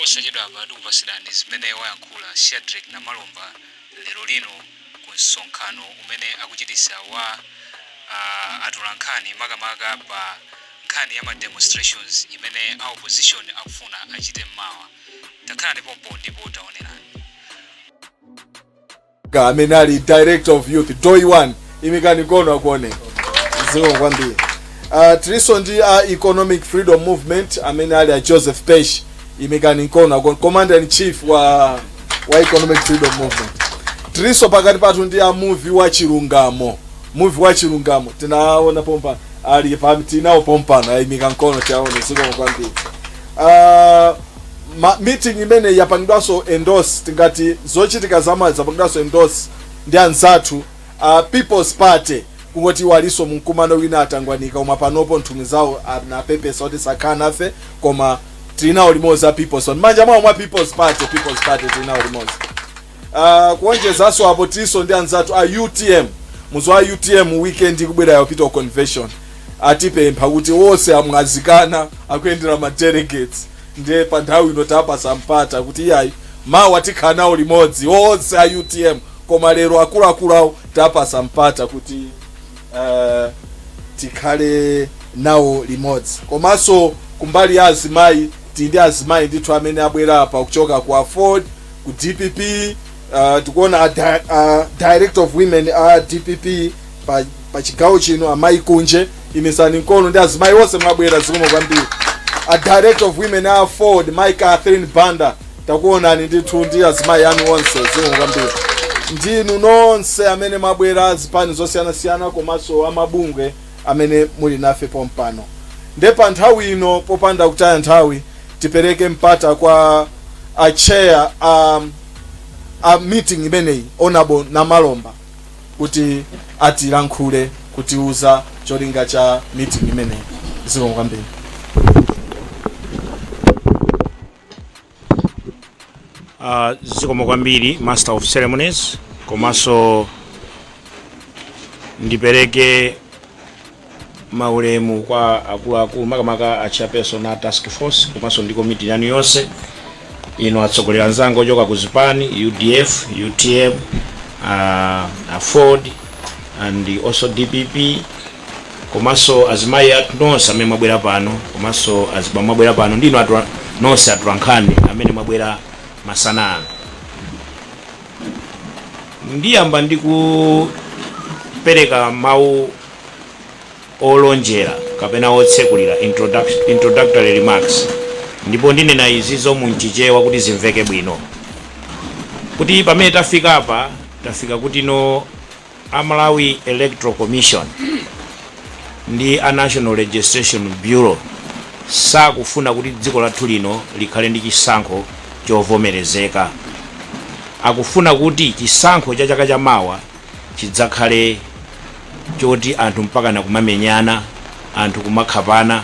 Posachedwapa tikupasirani zimene wayankhula Shadric Namalomba lero lino ku msonkhano umene akuchitisa wa atolankhani makamaka pa nkhani ya ma demonstrations imene a opposition akufuna achite mmawa. Takhalani pompo ndipo taonerani. Amene ali director of youth doi 1, imikani mkono akuoneka. Zikomo kwambiri. Tilinso ndi a Economic Freedom Movement amene ali a Joseph Pesh, imikani mkono akuone, commander in chief wa Economic Freedom Movement. Tilinso pakati pathu ndi a Muvi wa Chilungamo. Muvi wa Chilungamo tinaona pompa ali pa tinawo pompano, ayimika mkono tiaone. Zikomo kwambiri. Meeting imene yapangidwanso endorse, tingati zochitika zama zapangidwanso endorse ndi anzathu People's Party, kungoti walinso mkumano wina atangwanika, koma panopo nthumwi zawo anapepesa kuti sakhala nafe, koma tilinawo limodzi a People's Party. Manja mwawo mwa People's Party, People's Party tilinawo limodzi. Kuonjezanso apo tilinso ndi anzathu a UTM. Muzo a UTM weekend ikubwera yapita convention, atipempha kuti wonse amwazikana akuyendera ma delegates, ndiye pa nthawi ino tapasa mpata kuti iyayi, mawa tikhala nawo limodzi onse a UTM, koma lero akuluakulu awo tapasa mpata kuti tikhale nawo limodzi. Komanso kumbali ya azimayi, tili ndi azimayi ndithu amene abwera apa kuchoka ku AFORD, ku DPP. Tikuona a director of women a DPP pa chigawo chino, amayi Kunje, imisani mkono, ndi azimayi onse mwabwera, zikomo kwambiri. A director of women a AFORD, Mai Catherine Banda, takuonani ndithu ndi azimayi anu onse, zikomo kwambiri. Ndinu nonse amene mwabwera zipani zosiyanasiyana komanso amabungwe amene muli nafe pompano. Nde pa nthawi ino, popanda kutaya nthawi, tipereke mpata kwa a chair a meeting imeneyi, Honorable Namalomba, kuti atilankhule, kutiuza cholinga cha meeting imeneyi. Zikomo kwambiri. Zikomo kwambiri, master of ceremonies, komanso ndipereke maulemu kwa akuluakulu, makamaka a chairperson a task force komanso ndi komiti yanu yonse, inu atsogoleri anzanga ochoka ku zipani UDF, UTM, AFORD and also DPP, komanso azimayi athu nonse amene mwabwera pano, komanso azibambo mwabwera pano, ndinu atu nonse atolankhani amene mwabwera masana ano. Ndiyamba ndi kupereka mawu olonjera kapena otsekulira, introductory remarks, ndipo ndinena izi zomwe mchichewa kuti zimveke bwino, kuti pamene tafika apa, tafika kuti no a Malawi Electoral Commission ndi a National Registration Bureau sakufuna kuti dziko lathu lino likhale ndi chisankho chovomerezeka. Akufuna kuti chisankho cha chaka chamawa chidzakhale choti anthu mpakana kumamenyana, anthu kumakhapana,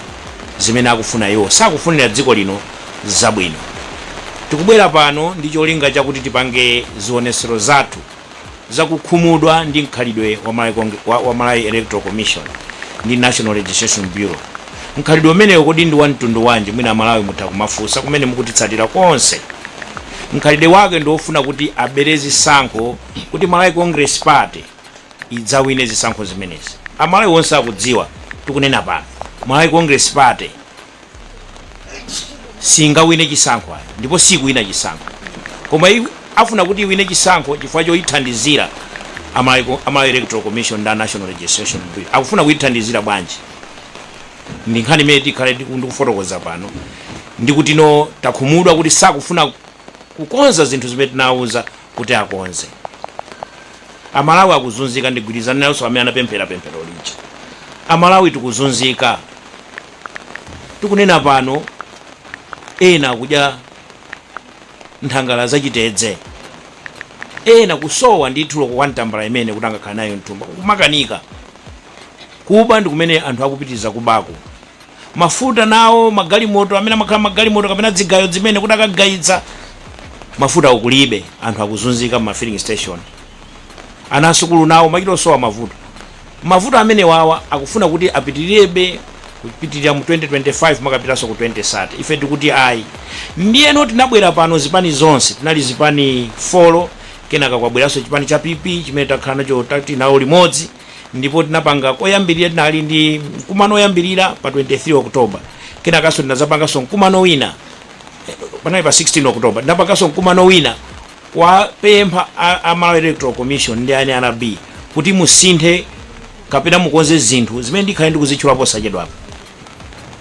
zimene akufuna iwo. Sakufunira dziko lino zabwino. Tikubwera pano ndi cholinga chakuti tipange zionesero zathu zakukhumudwa ndi mkhalidwe wa Malawi Electoral Commission ndi National Registration Bureau. Mkhalidwe umenewo kodi ndi wa mtundu wanji? Mwina Amalawi mutha kumafunsa kumene mukutitsatira konse. Mkhalidwe wake ndi wofuna kuti abere zisankho kuti Malawi Congress Party idzawine zisankho zimenezi. Amalawi onse akudziwa, tikunena pano, Malawi Congress Party singawine chisankho ayi, ndipo sikuwina chisankho, koma afuna kuti iwine chisankho chifukwa choyithandizira a Malawi Electoral Commission ndi a National Registration Bureau. Akufuna kuyithandizira bwanji? Ndi nkhani imene tikhale ndikufotokoza pano, ndikuti no takhumudwa kuti sakufuna kukonza zinthu zimene tinawuza kuti akonze. Amalawi akuzunzika. Ndigwirizana nawonso amene anapemphera pemphero lija. Amalawi tikuzunzika. Tikunena pano ena akudya nthangala zachitedze, ena kusowa ndithu loko kwa mtambala imene kuti angakhala nayo mthumba kumakanika. Kuba ndi kumene anthu akupitiriza kubako. Mafuta nawo, magalimoto amene amakhala magalimoto kapena zigayo zimene kuti akagayitsa mafuta ukulibe, anthu akuzunzika ma filling station. Ana asukulu nawo machitosowa mavuto. Mavuto amene wawa akufuna kuti apitirebe. Kupitirira mu 2025, makapitanso ku 2030. Ife tikuti ayi. Ndiyeno tinabwera pano zipani zonse, tinali zipani 4, kenaka kwabweranso chipani cha PP chimene takhala nacho, tati nawo limodzi. Ndipo tinapanga koyambirira, tinali ndi mkumano oyambirira pa 23 October. Kenakanso tinazapanganso mkumano wina, panali pa 16 October, tinapanganso mkumano wina wapempha a Malawi Electoral Commission ndi a NRB kuti musinthe kapena mukonze zinthu zimene ndikhale ndikuzitchula posachedwapa.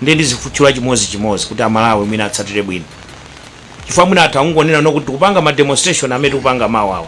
Ndiye ndizitchula chimodzimodzi kuti Amalawi mwina atsatire bwino, chifukwa mwina atha kungonena no kuti tikupanga ma demonstration amene tikupanga mawawa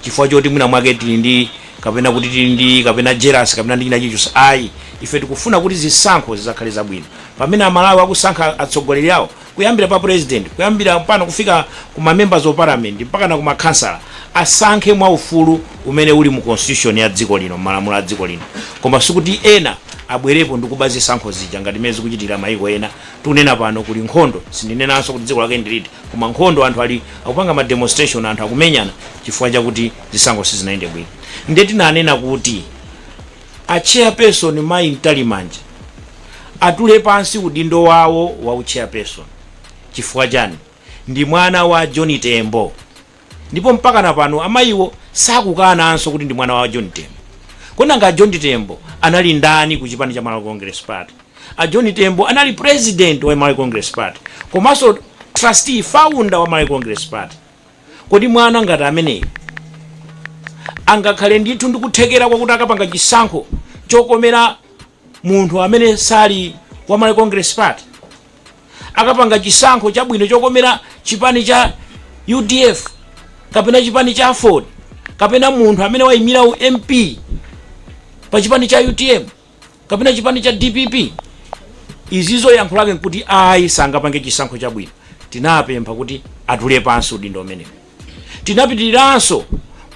chifukwa choti mwina mwake tili ndi kapena kuti tili ndi kapena jealous kapena ndi china chilichonse. Ayi, ife tikufuna kuti zisankho zizakhale zabwino pamene Amalawi akusankha atsogoleri awo, kuyambira pa president, kuyambira pano kufika ku ma members of parliament, mpaka na ku makhansala, asankhe mwaufulu umene uli mu constitution ya dziko lino, malamulo a dziko lino. Koma sikuti ena abwerepo ndikuba zisankho zija ngati mmene zikuchitira mayiko ena. Tikunena pano kuli nkhondo, sindinenanso kuti dziko lake ndiliti, koma nkhondo, anthu ali akupanga ma demonstration, anthu akumenyana chifukwa chakuti zisankho sizinayende bwino. Ndiye tinanena kuti a chairperson Mayi Mtalimanja atule pansi udindo wawo wa uchairperson. Chifukwa chani? Ndi mwana wa John Tembo, ndipo mpaka na pano amayiwo sakukananso kuti ndi mwana wa John Tembo. Konanga John Tembo anali ndani ku chipani cha Malawi Congress Party? A John Tembo anali president wa Malawi Congress Party komanso trustee founder wa Malawi Congress Party. Kodi mwana ngati ameneyo angakhale ndithu ndikuthekera kwakuti akapanga chisankho chokomera munthu amene sali wa Malawi Congress Party, akapanga chisankho chabwino chokomera chipani cha UDF kapena chipani cha AFORD kapena munthu amene wayimira u MP pa chipani cha UTM kapena chipani cha DPP? Izizo yankho lake nkuti ayi, sangapange chisankho chabwino. Tinapempha kuti atule pansi udindo umenewo. Tinapitiriranso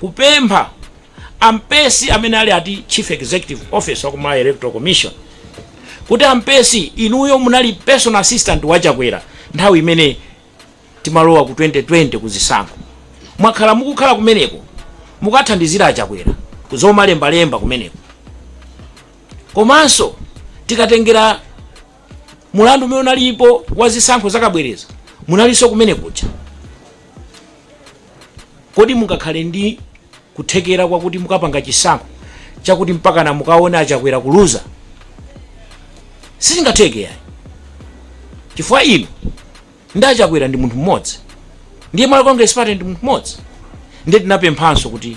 kupempha Ampesi amene ali ati chief executive officer wa ku Malawi Electoral Commission kuti, Ampesi, inuyo munali personal assistant wa Chakwera nthawi imene timalowa ku 2020 kuzisankho. Mwakhala mukukhala kumeneko mukathandizira Achakwera kuzomalembalemba kumeneko. Komanso tikatengera mulandu umene unalipo wa zisankho zakabwereza, munalinso kumene kuja. Kodi mungakhale ndi kuthekera kwakuti mukapanga chisankho chakuti mpakana mukaone Achakwera kuluza? Sizingatheke yayi, chifukwa inu ndi Achakwera ndi munthu mmodzi, ndiye Malawi Congress Party ndi munthu mmodzi. Ndiye tinapemphanso kuti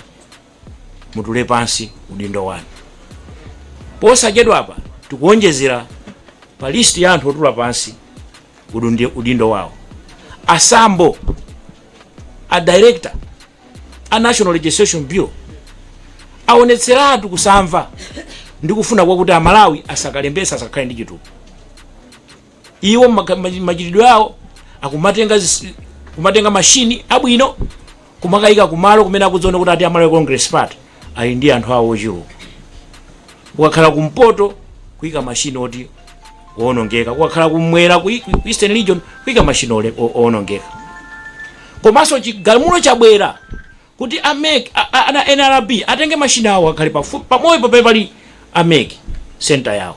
mutule pansi udindo wanu. Posachedwapa tikuonjezera pa list ya anthu otula pansi udindo wawo Asambo, a director a National Registration Bureau, aonetseratu kusamva ndi kufuna kwakuti Amalawi asakalembesa, asakhale ndi chitupa. Iwo machitidwe awo akumatenga kumatenga mashini abwino kumakayika kumalo kumene akudziona kuti ati Amalawi Congress Party ali ndi anthu awo ochuluka. Kukakhala kumpoto, kuyika mashini oti owonongeka. Kukakhala kumwera, ku Eastern Region, kuyika mashini owonongeka. Komanso chigamulo chabwera kuti a MEC, ana NRB atenge mashini awo akhale pamoyo pamene pali a MEC center yawo.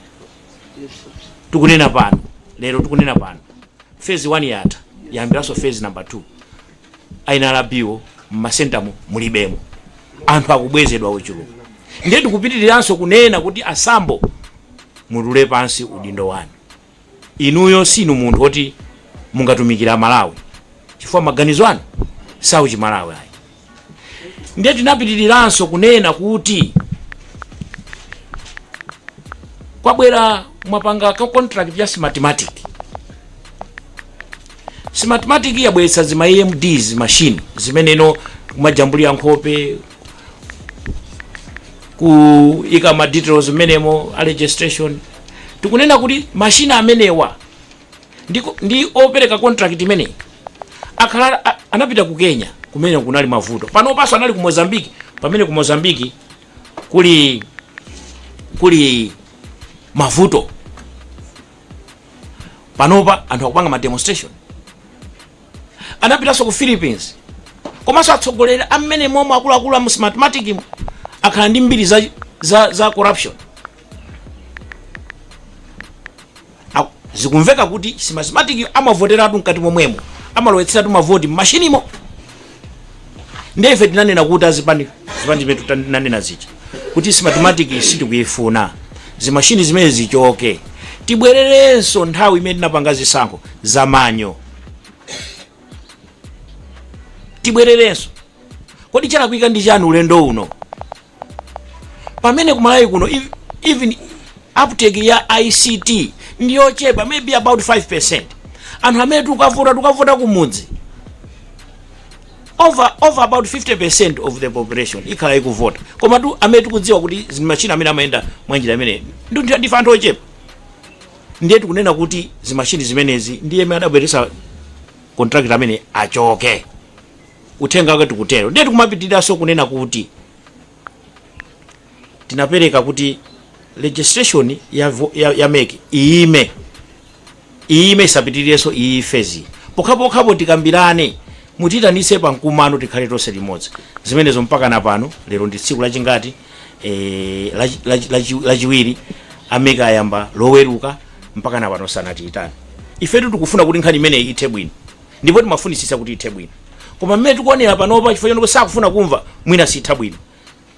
Tikunena pano, lero tikunena pano, phase 1 yatha, yambiranso phase number 2. A NRB wo mmasentamo mulibemo, anthu akubwezedwa ochuluka. Ndiye tikupitiriranso kunena kuti, Asambo, mutule pansi udindo wanu. Inuyo sinu munthu woti mungatumikira Malawi, chifukwa maganizo anu sauchimalawi ayi. Ndiye tinapitiriranso kunena kuti kwabwera, mwapanga ka contract ya Smartmatic. Smartmatic yabweretsa zima EMDs machine zimeneno kumajambulira nkhope, kuyika ma details mmenemo a registration. Tikunena kuti mashini amenewa ndi opereka contract imeneyi akhala anapita ku Kenya kumene kunali mavuto. Panopanso anali ku Mozambique, pamene ku Mozambique kuli mavuto. Panopa anthu akupanga ma demonstration. Anapitanso ku Philippines. Komanso atsogoleri amene momwe akuluakulu amu Smartmatic mu akhala ndi mbiri za corruption. Zikumveka kuti Smartmatic amavoteratu mkati momwemo, amalowetseratu mavoti m'mashinimo. Ndiye ife tinanena kuti azipani, zipani zimene tinanena zija kuti Smartmatic sitikuyifuna, zimashini zimene zichoke, tibwererenso nthawi imene tinapanga zisankho za manual, tibwererenso. Kodi chalakwika ndi chani ulendo uno, pamene kumalawi kuno even uptake ya ICT ndiyochepa, maybe about 5%? Anthu amene tikavota, tikavota kumudzi, over about 50% of the population ikhala ikuvota, koma tu amene tikudziwa kuti zimashini amene amayenda mwanjira imene ndife anthu ochepa. Ndiye tikunena kuti zimashini zimenezi, ndiye amene adabweretsa contract amene achoke, uthenga wake tikutero. Ndiye tikumapitiriranso kunena kuti tinapereka kuti registration ya MEC iyime, iyime, isapitirirenso iyi phase, pokhapokhapo tikambirane, mutiyitanitse pa mkumano, tikhale tonse limodzi. Zimenezo mpaka na pano, lero ndi tsiku lachingati? Lachiwiri. A MEC ayamba Loweruka, mpaka na pano sanatiyitane. Ifetu tikufuna kuti nkhani imeneyi ithe bwino, ndipo timafunisisa kuti ithe bwino, koma mmene tikuonera panopa, chifukwa chonoko sakufuna kumva, mwina sitha bwino.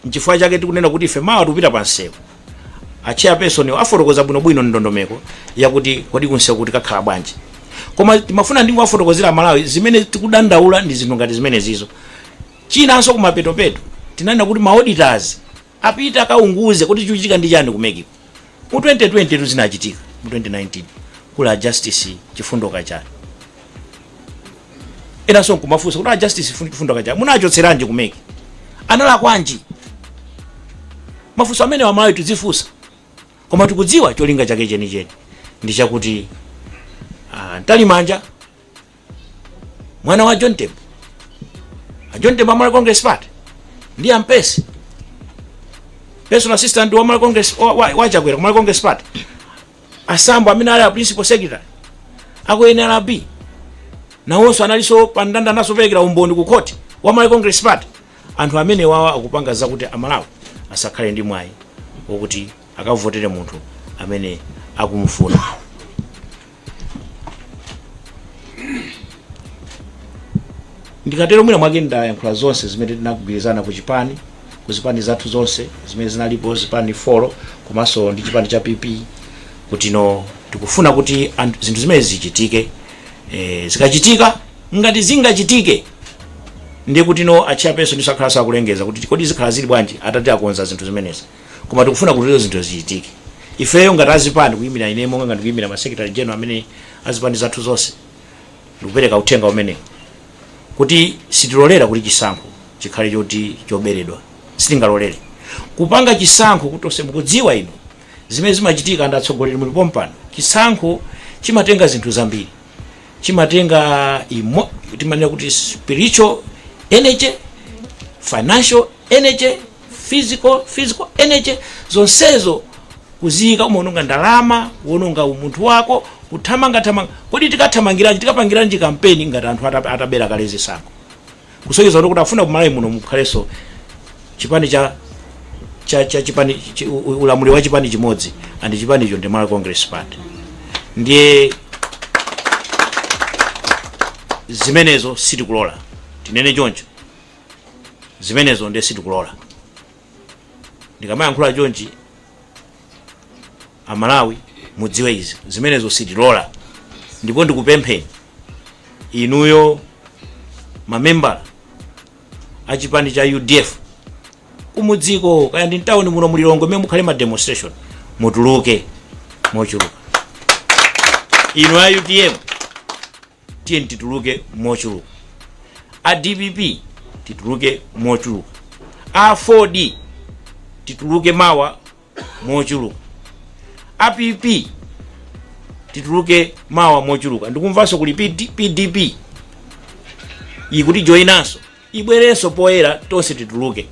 Nchifukwa chake tikunena kuti ife mawa tikupita pa msewu. A chairperson afotokoza bwinobwino ndondomeko yakuti kodi kunsewu kuti kakhala bwanji, koma timafuna ndingowafotokozera Malawi zimene tikudandaula ndi zinthu ngati zimene zizo. Chinanso, kumapetopeto tinanena kuti ma auditors apite akaunguze kuti chikuchitika ndi chani ku MEC ko. Mu 2020 tu zinachitika, mu 2019 kula Justice Chifundo Kachali. Enanso nkumafunsa kuti a Justice Chifundo Kachali munachotseranji ku MEC, analakwanji? Mafunso amene Amalawi tidzifunsa, koma tikudziwa cholinga chake chenicheni ndi chakuti Mtalimanja, mwana wa John Tembo, a John Tembo Amalawi Congress Party, ndi ampesi personal assistant wa Malawi Congress wa Chakwera ku Malawi Congress Party, asambo amene ali a principal secretary aku NRB, nawonso analinso pa ndanda nasoperekera umboni ku court wa Malawi Congress Party. Anthu amene wawa akupanga zakuti Amalawi asakhale ndi mwayi wokuti akavotere munthu amene akumufuna. Ndikatero mwina mwake ndayankhula zonse zimene tinagwirizana ku chipani, ku zipani zathu zonse zimene zinalipo, zipani 4 komanso ndi chipani cha PP, kuti no, tikufuna kuti zinthu zimene zichitike. Zikachitika, ngati zingachitike, ndiye kuti no, a chairperson ndiso akhala sakulengeza kuti kodi zikhala zili bwanji atati akonza zinthu zimenezi, koma tikufuna kuti zinthu zichitike. Ifeyo ngati azipani, kuyimira ine monga ngati kuyimira ma secretary general amene azipani zathu zonse, ndikupereka uthenga umenewu kuti sitilolera kuti chisankho chikhale choti choberedwa. Sitingalolere kupanga chisankho kuti tonse mukudziwa ino zimene zimachitika, ndi atsogoleri mulipo mpano. Chisankho chimatenga zinthu zambiri, chimatenga timanena kuti spiritual energy, financial energy, physical energy, zonsezo kuziyika. Umaononga ndalama, kuononga umunthu wako, kuthamangathamanga. Kodi tikathamangiranji, tikapangiranji kampeni ngati anthu atabera kale zisankho? Kusonyeza kuti afuna kumalawi muno mukhalenso chipani cha chipani ulamuliro wa chipani chimodzi, and chipanicho ndi Malawi Congress Party. Ndiye zimenezo sitikulola, tinene choncho, zimenezo ndiye sitikulola. Ndikamayankhula chonchi, Amalawi mudziwe izi, zimenezo sitilola. Ndipo ndikupempheni inuyo mamembala a chipani cha UDF kumudziko, kaya ndi mtawuni muno mulilongwe mmene mukhale ma demonstration, mutuluke mochuluka. Inu a UTM, tiye tituluke mochuluka. A DPP, tituluke mochuluka. A 4D, tituluke mawa mochuluka. A PP, tituluke mawa mochuluka. Ndikumvanso kuli PDP ikuti joinanso, ibwerenso poyera, tonse tituluke.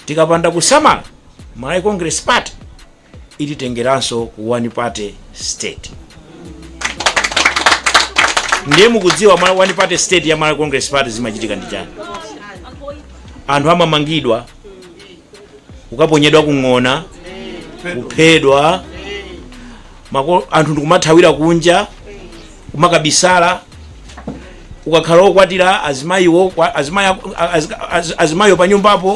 Tikapanda kusamala, Malawi Congress Party ititengeranso ku one party state. Ndiye mukudziwa one party state ya Malawi Congress Party zimachitika ndi chani? Anthu amamangidwa, kukaponyedwa kung'ona, kuphedwa. Mako anthu ndikumathawira kunja, kumakabisala. Ukakhala wokwatira, azimayiwo azimayiwo pa nyumbapo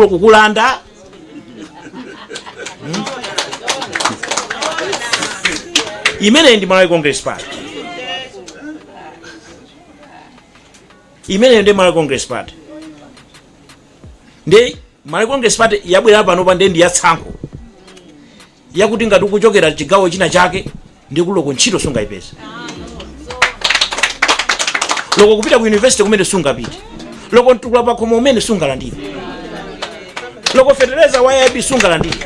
kukulanda. Imeneyi ndi Malawi Congress Party. Imeneyo ndi Malawi Congress Party. Ndi Malawi Congress Party yabwera panopa ndiye ndi yatsankho, yakuti ngati ukuchokera chigawo china chake, ndi kuloko ntchito sungayipeza, loko kupita ku university kumene sungapite, loko mtukula pakhomo umene sungalandire, loko fetereza wa AIP sungalandire.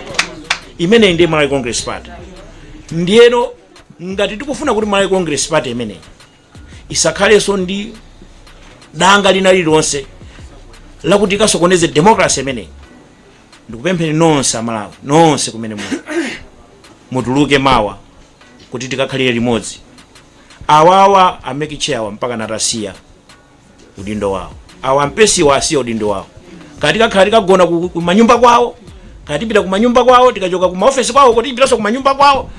Imeneyi ndi Malawi Congress Party. Ndiyeno ngati tikufuna kuti Malawi Congress Party imeneyi isakhalenso ndi danga lina lililonse lakuti ikasokoneze democracy imeneyi, ndikupempheni nonse Amalawi nonse kumene muli, mutuluke mawa kuti tikakhalire limodzi. Awawa a MEC chair awa mpaka natasiya udindo wawo, awa mpesiwa asiya udindo wawo. Kati tikakhala tikagona ku manyumba kwawo, kati tipita ku manyumba kwawo, tikachoka ku maofesi kwawo kuti tipitanso ku manyumba kwawo,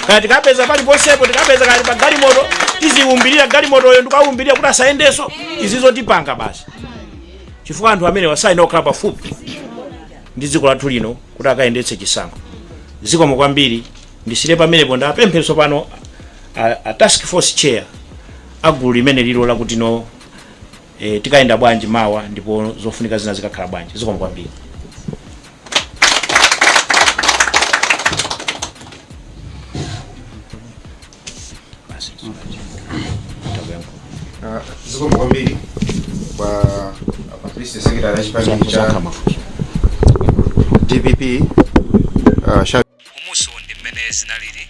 kaya tikapeza paliponsepo, tikapeza kali pa galimoto, tiziwumbirira galimotoyo ndikawumbirira kuti asayendenso. Izizo tipanga basi, chifukwa anthu amene wasayina kukhala pafupi ndi dziko lathu lino kuti akayendetse chisankho. Zikomo kwambiri, ndisire pamenepo. Ndapempheso pano a task force chair agulu limene lilo lakuti no tikayenda bwanji mawa ndipo zofunika zina zikakhala bwanji. Zikomo kwambiri. Basi, takuyankhula. Zikomo kwambiri kwa publicity secretary achipani cha mafunso. DPP. Umunso ndi mmene zinalili,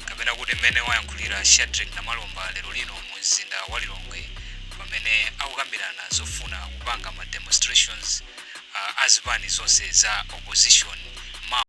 kapena kuti mmene wayankhulira Shadrick Namalomba lero lino mu mzinda wa Lilongwe, pamene akukambirana zofuna kupanga ma demonstrations azipani zonse za opposition.